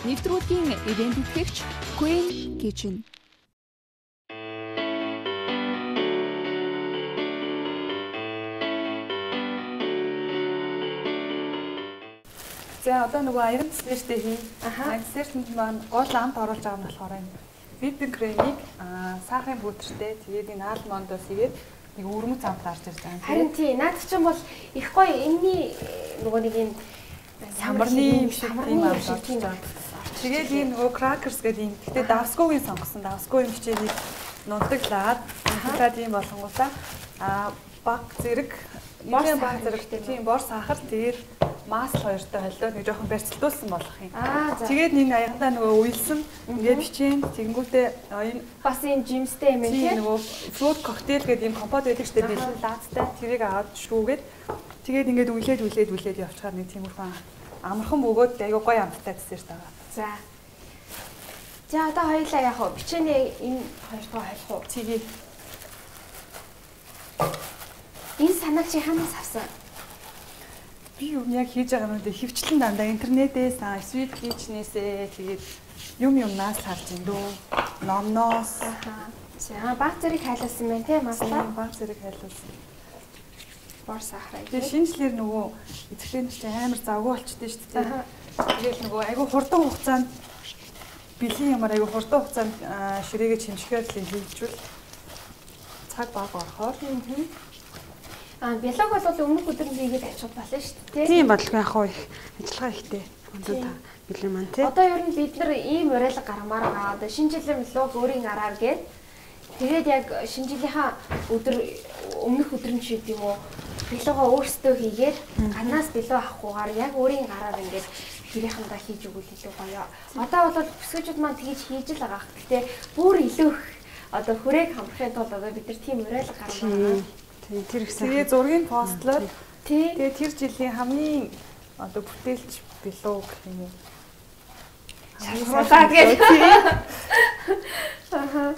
Нэвтрүүлгийн ивент тэтгэгч Queen Kitchen. За одоо нөгөө аян десертээ хий. Аян десертэнд маань гол амт оруулж байгаа нь болохоор энэ whipping cream-ийг сахарын пудртэй тэгээд энэ алмондоос хийгээд нэг өвөрмөц амт орж ирж байгаа. Харин тий, наад чинь бол их гоё энэний нөгөө нэг юм самарны юм шиг тийм амт орж ирж байгаа. Тэгээд ийм нөгөө crackers гэдэг юм. Гэтэ давсгүйг сонгосон. Давсгүй юм хичээнийг нунтаглаад, нунтаглаад ийм болонгуудаа баг зэрэг, нэлээд баг зэрэг тийм бор сахар тэгээд масл хоёртой холиод нэг жоохон барьцалдуулсан болох юм. Тэгээд энэ аягандаа нөгөө уйлсан ингээд бичээн тэгэнгүүтээ энэ бас энэ жимстэй юм тийм нөгөө fruit cocktail гэдэг ийм компот байдаг шүү дээ, бэлэн лаацтай тэрийг аваад шүүгээд тэгээд ингээд уйлээд уйлээд уйлээд явчихаар нэг тиймэрхүү амархан бөгөөд айгүй гоё амттай десерт байгаа. За. За одоо хоёлаа яах вэ? Бичээний энэ хоёртоо холих уу? Тэгээ. Энэ санааг чи хаанаас авсан? Би юм яг хийж байгаа юм дээр хөвчлэн дандаа интернетээс, sweet kitchen-ээсээ тэгээд юм юмнаас л харж ин дөө. Номноос. За баг зэрэг хайлуулсан байна тийм маслаа. Баг зэрэг хайлуулсан. Бор сахараа. Тэгээд шинжлэр нөгөө эцэглэн чинь амар завгүй болчихдээ шүү дээ. Тэгэл нөгөө айгүй хурдан хугацаанд бэлэн юмар айгүй хурдан хугацаанд ширээгээ чимшгээр л хийжвэл цаг баг орохоор. Бялог бол өмнөх өдөр нь хийгээд авчих болно шүү дээ. Тийм бодлого яг хоо их ажиллагаа ихтэй. Одоо та бэлэн маань тий. Одоо ер нь бид нар ийм уриалга гаргамаар байгаа. Одоо шинэ жилийн бялог өөрийн араар гээд тэгээд яг шинэ жилийнхаа өдөр өмнөх өдөр нь ч юм уу бялогоо өөрсдөө хийгээд ганаас бялог авахгүйгээр яг өөрийн гараар ингээд гэрийнхэндээ хийж өгвөл илүү гоё. Одоо бол бүсгүүчүүд маань тэгж хийж л байгаа. Гэтэ бүр илүү их одоо хүрээг хамрахын тулд одоо бид нар тийм уриалга гаргамаар байгаа. Тэр их сайн. Тэгээ зургийг постлоод тэгээ тэр жилийн хамгийн одоо бүтээлч билүү гэх юм уу. Шалгуулаад гэж. Аа.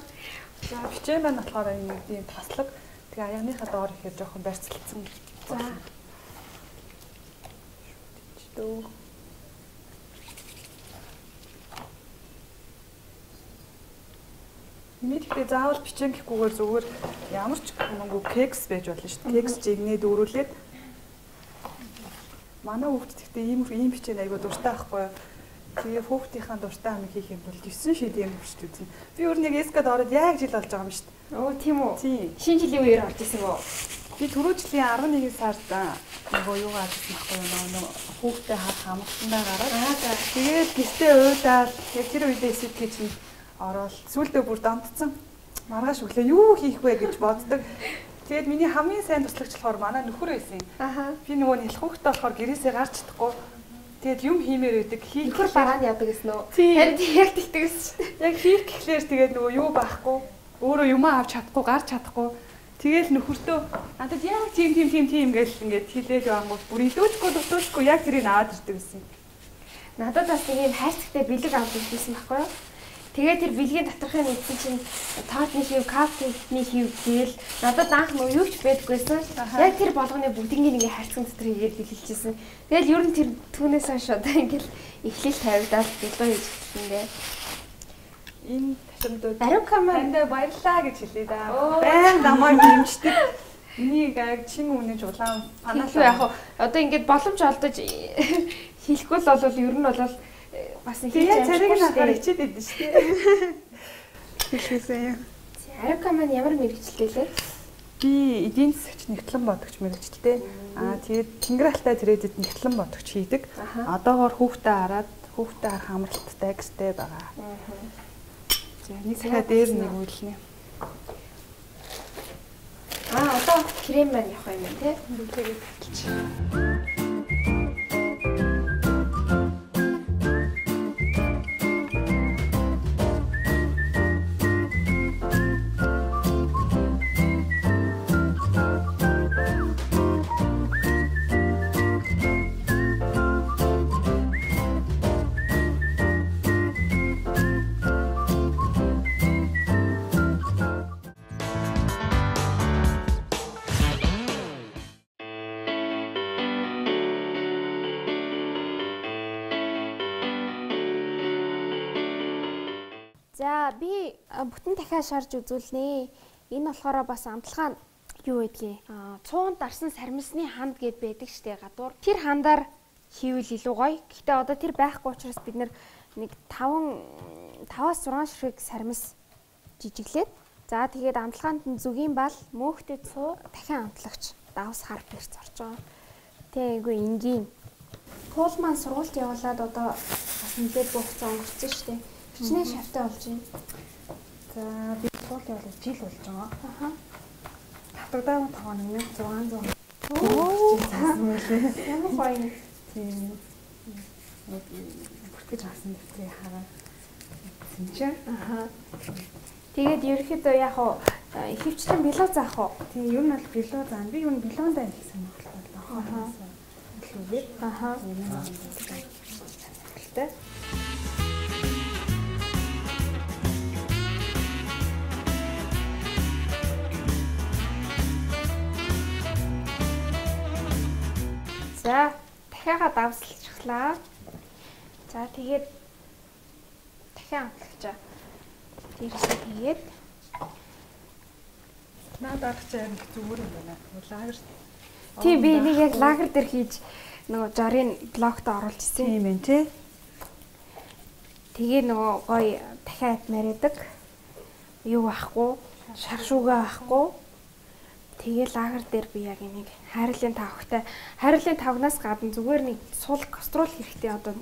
За бичээн маань болохоор энэ тийм таслаг. Тэгээ аяганыхаа доор ихээр жоохон барьцалцсан. За. Дөө. Миний гэхдээ заавал бичээн гэхгүйгээр зүгээр ямар ч мөнгө кекс байж болно шүү дээ. Кекс жигнээ дүүрүүлээд манай хүүхд гэхдээ ийм бичээн айгүй дуртай байхгүй юу? Тэгээ хүүхдийнхаа дуртай амыг хийх юм бол 9 шид юм хүрч үзнэ. Би өөр нэг эскад ороод яг жил болж байгаа юм шүү дээ. Оо тийм үү? Тийм. Шинэ жилийн үеэр орж исэн үү? Би түрүү жилийн 11 сард нөгөө юугаар авчихсан байхгүй юу? Нөгөө хүүхдээ харах амгалтандаа гараад. Аа за. Тэгээд гэртээ уйдаад яг тэр үедээ эсэдгээ чинь ороод сүүлдээ бүр донтцсон. Маргааш өглөө юу хийх вэ гэж боддог. Тэгээд миний хамгийн сайн туслагч болохоор манай нөхөр байсан юм. Аха. Би нөгөө нялх хүүхдээ болохоор гэрээсээ гарч чадахгүй. Тэгээд юм хиймээр байдаг. Нөхөр бараа нь яадаг гэсэн үү? Харин яг тэгдэг гэсэн шүү дээ. Яг хийх гэхлээр тэгээд нөгөө юу байхгүй. Өөрөө юмаа авч чадахгүй, гарч чадахгүй. Тэгээл нөхөртөө надад яг тийм тийм тийм тийм гэж ингээд хэлээд явангууд бүр илүүчгүй дутуучгүй яг тэрийг аваад ирдэг гэсэн. Надад бас нэг юм хайрцагтай бэлэг авч ирсэн байхгүй юу? Тэгээд тэр бэлгийн доторхын мэдсэн чинь тоотны хэв, капкейкний хэв гээл надад анх нөө юу ч байдгүйсэн. Яг тэр болгоны бүгднийг ингээ хайрцаган дотор хийгээд бэлгэлжсэн. Тэгэл ер нь тэр түүнээс хойш одоо ингээл эхлэл тавигдаад бэлгөө хийж эхэлсэн дээ. Энэ ташамдууд Арука маань танд баярлалаа гэж хэлье да. Баян намайг дэмждэг. Миний яг чин үнэж улаан панаалаа яг одоо ингээд боломж олдож хэлэхгүй л бол ер нь бол бас нэг хийж цариг нь ахаар хичээд идэв шүү дээ. Хэлхээсээ юм. Арука маань ямар мэргэжилтэй лээ? Би эдийн засгч нэгтлэн бодогч мэргэжилтэй. Тэгээд Тэнгэр алтай трейдэд нэгтлэн бодогч хийдэг. Одоогоор хүүхдээ хараад хүүхдээ харах амралттай гэртэй байгаа. За нэг дахиад дээр нэг үйлнэ. Одоо крем маань явах юм байна тий. Тэгээд татчих. За би бүтэн дахиад шарж үзүүлнэ. Энэ болохоор бас амталгаа юу гэдгийг цуун дарсан сармисны ханд гэд байдаг штэ гадуур. Тэр хандаар хийвэл илүү гоё. Гэхдээ одоо тэр байхгүй учраас бид нэг 5-6 ширхэг сармис жижиглээд за тэгээд амталгаанд нь зүгийн бал, мөөхтэй цуу, дахин амтлагч давс хар перц орж байгаа. Тэг айгүй энгийн. Туул маань сургуульд явуулаад одоо бас нэлээд хугацаа өнгөрцөн штэ. Хичнээн шавтай болж байна. За би сургуульд явуулаад жил болж байгаа. Аха. Татвартай тогоо 1600. Оо ямар гоё юм. Тийм. Бүртгэж авсан дэвтрийг хараа. Гэсэн чинь. Аха. Тэгээд ерөөхдөө яг уу хөвчлэн билүү заах уу? Тийм, ер нь бол билүү заана. Би ер нь билуундаа их сонирхолтой болоо. Аха. Илүүгээр. Аха. Сонирхолтой. За, дахиагаа давсалчихлаа. За, тэгээд дахиад амтлагчаа. Дээрээсээ тэгээд наад арга чи амар зүгээр юм байна. Лагер. Тийм, би энийг яг лагер дээр хийж нөгөө жорын блогт оруулж ирсэн. Тийм ээ, тий. Тэгээ нөгөө гоё дахиад мариадаг. Юу авахгүй, шар шүүгээ авахгүй. Тэгээ лагер дээр би яг энийг хайрлын тавхтай, хайрлын тавгнаас гадна зүгээр нэг сул кастрол хэрэгтэй одоо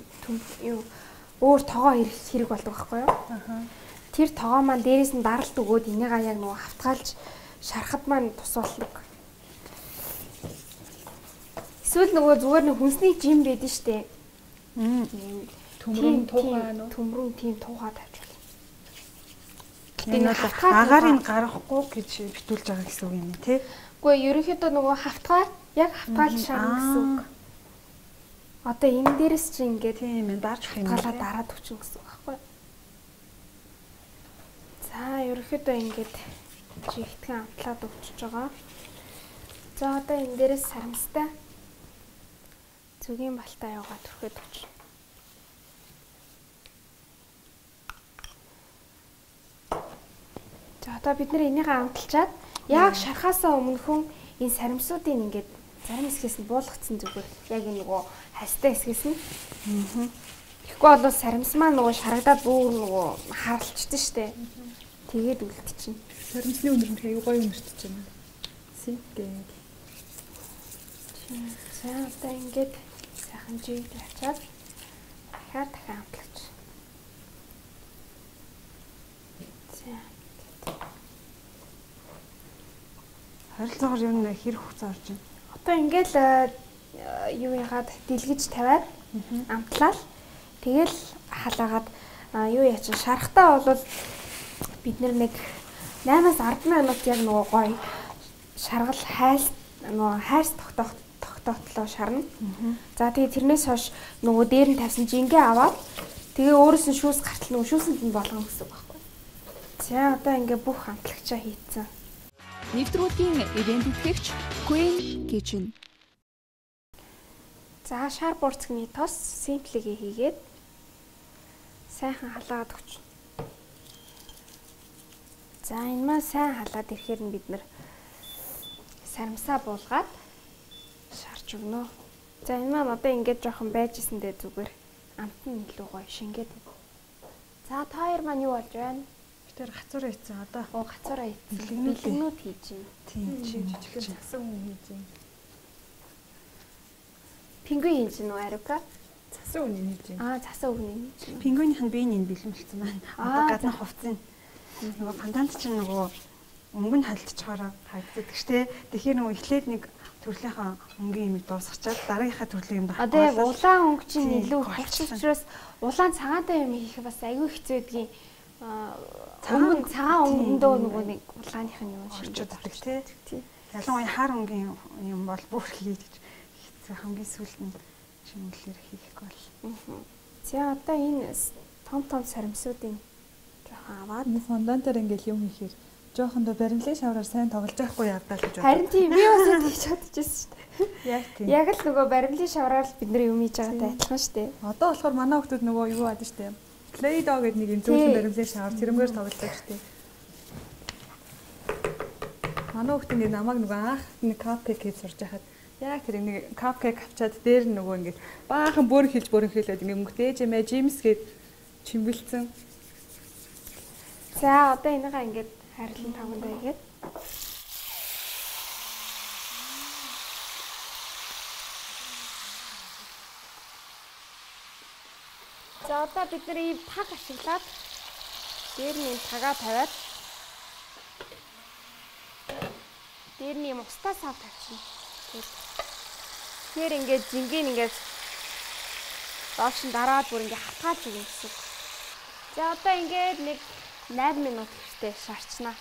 юу өөр тогоо хэрэг болдог байхгүй юу? Аха. Тэр тогоо маань дээрээс нь даралт өгөөд энийгээ яг нөгөө хавтгаалж шарахад маань тус болдог. Эсвэл нөгөө зүгээр нэг хүнсний жим байдэн штэ. Төмрөн туухай нөө. Төмрөн тийм туухай тавьж болно. Энэ бол агаарын гарахгүй гэж битүүлж байгаа гэсэн үг юм тий. Үгүй ерөнхийдөө нөгөө хавтгай яг хавтгаалж шарна гэсэн үг. Одоо энэ дээрээс чи ингээд тийм ээ дарж өгөх юм. Хавтгаалаа дараад өгчих гэсэн үг байхгүй юу? За ерөнхийдөө ингээд жигтгэн амтлаад өгчөж байгаа. За одоо энэ дээрээс сарамстай зүгийн балтаа явгаа түрхэд өгч. За одоо бид нэр энийгээ амталчаад яг шархаасаа өмнөхөн энэ саримсуудыг ингээд зарим хэсгээс нь буулгацсан зүгээр яг энэ нөгөө хальстай хэсгээс нь. Тэгэхгүй бол саримс маань нөгөө шарагдаад бүр нөгөө харалчдээ штэ. Тэгээд үлдчихнэ. Саримсны үнэр нь аюу гоё үнэртэй ч юм. Синтэй. За одоо ингээд сайхан жиг ачаад дахиад дахин амтлагч. За Харилцаагаар ер нь хэрэг хугацаа орж байна. Одоо ингээл юу яагаад дэлгэж тавиад амтлал тэгэл халаагаад юу яачин шарахтаа бол бид нэг 8-аас 10 минут яг нөгөө гоё шаргал хайс нөгөө хайрс тогтоотлоо шарна. За тэгээ тэрнээс хойш нөгөө дээр нь тавьсан жингээ аваад тэгээ өөрөөс нь шүүс гартал нөгөө шүүсэнд нь болгоно гэсэн үг байхгүй. За одоо ингээ бүх амтлагчаа хийцэн. Нэвтрүүлгийн ивент тэтгэгч Queen Kitchen. За шар буурцгны тос симплигээ хийгээд сайхан халаагаад өгч. За энэ маань сайн халаад ирэхээр нь бид нэр саримсаа буулгаад шарж өгнө. За энэ маань одоо ингээд жоохон байж исэндээ зүгээр амт нь илүү гоё шингээд. За та хоёр маань юу болж байна? Тэр гацуураа ийцэн одоо. Оо гацуураа ийцэн. Бэлгнүүд хийж байна. Тийм чи жижигхэн цасан хүн хийж байна. Пингвин хийж байна уу Арука? Цасан үний хийж байна. Аа цасан үний хийж байна. Пингвиних нь биеийн энэ бэлэн болсон байна. Одоо гадна хувцсан. Нөгөө фонтант чинь нөгөө өнгө нь холдчихоороо харагддаг штэ. Тэгэхээр нөгөө эхлээд нэг төрлийнхаа өнгийн юмыг дуусгачаад дараагийнхаа төрлийн юмд Одоо яг улаан өнгө чинь илүү хувцас учраас улаан цагаантай юм хийх бас аюу хэцүү байдгийн. Цагаан цагаан өнгөндөө нөгөө нэг улааных нь юм ширчүүд өгдөг тий. Ялангуяа хар өнгийн юм бол бүр хийж хэцүү хамгийн сүүлд нь шингэлээр хийхгүй бол. За одоо энэ том том саримсуудыг жоохон аваад фондантаар ингээл юм хийхээр жоохондоо баримлын шавраар сайн тоглож байхгүй явдаа л гэж бодлоо. Харин тийм би бас тэгж чадчихсан шүү дээ. Яг тийм. Яг л нөгөө баримлын шавраар л бид нэр юм хийж байгаатай адилхан шүү дээ. Одоо болохоор манай хүмүүс нөгөө юу яадаг шүү дээ. Play-Doh гэдэг нэг юм зөөлөн баримлын шавар тэрэмгээр тоглодог шүү дээ. Манай хүүхд ингээд намайг нөгөө анх нэг cupcake хийж сурч байхад яг тэр нэг cupcake авчаад дээр нь нөгөө ингээд баахан бөөрн хилээд ингээд мөнгөтэй ээж эмээ Жимс гээд чимгэлцэн. За одоо энийгээ ингээд хайрлан тавгандаа хийгээд. За одоо бид нар ийм таг ашиглаад дээр нь ийм тагаа тавиад дээр нь ийм устаа сав тавьчихна. Тэгэхээр ингээд жингийн ингээд доош нь дараад бүр ингээд хатгаалж өгнө гэсэн. За одоо ингээд нэг 8 минут хэрэгтэй шарчнаа.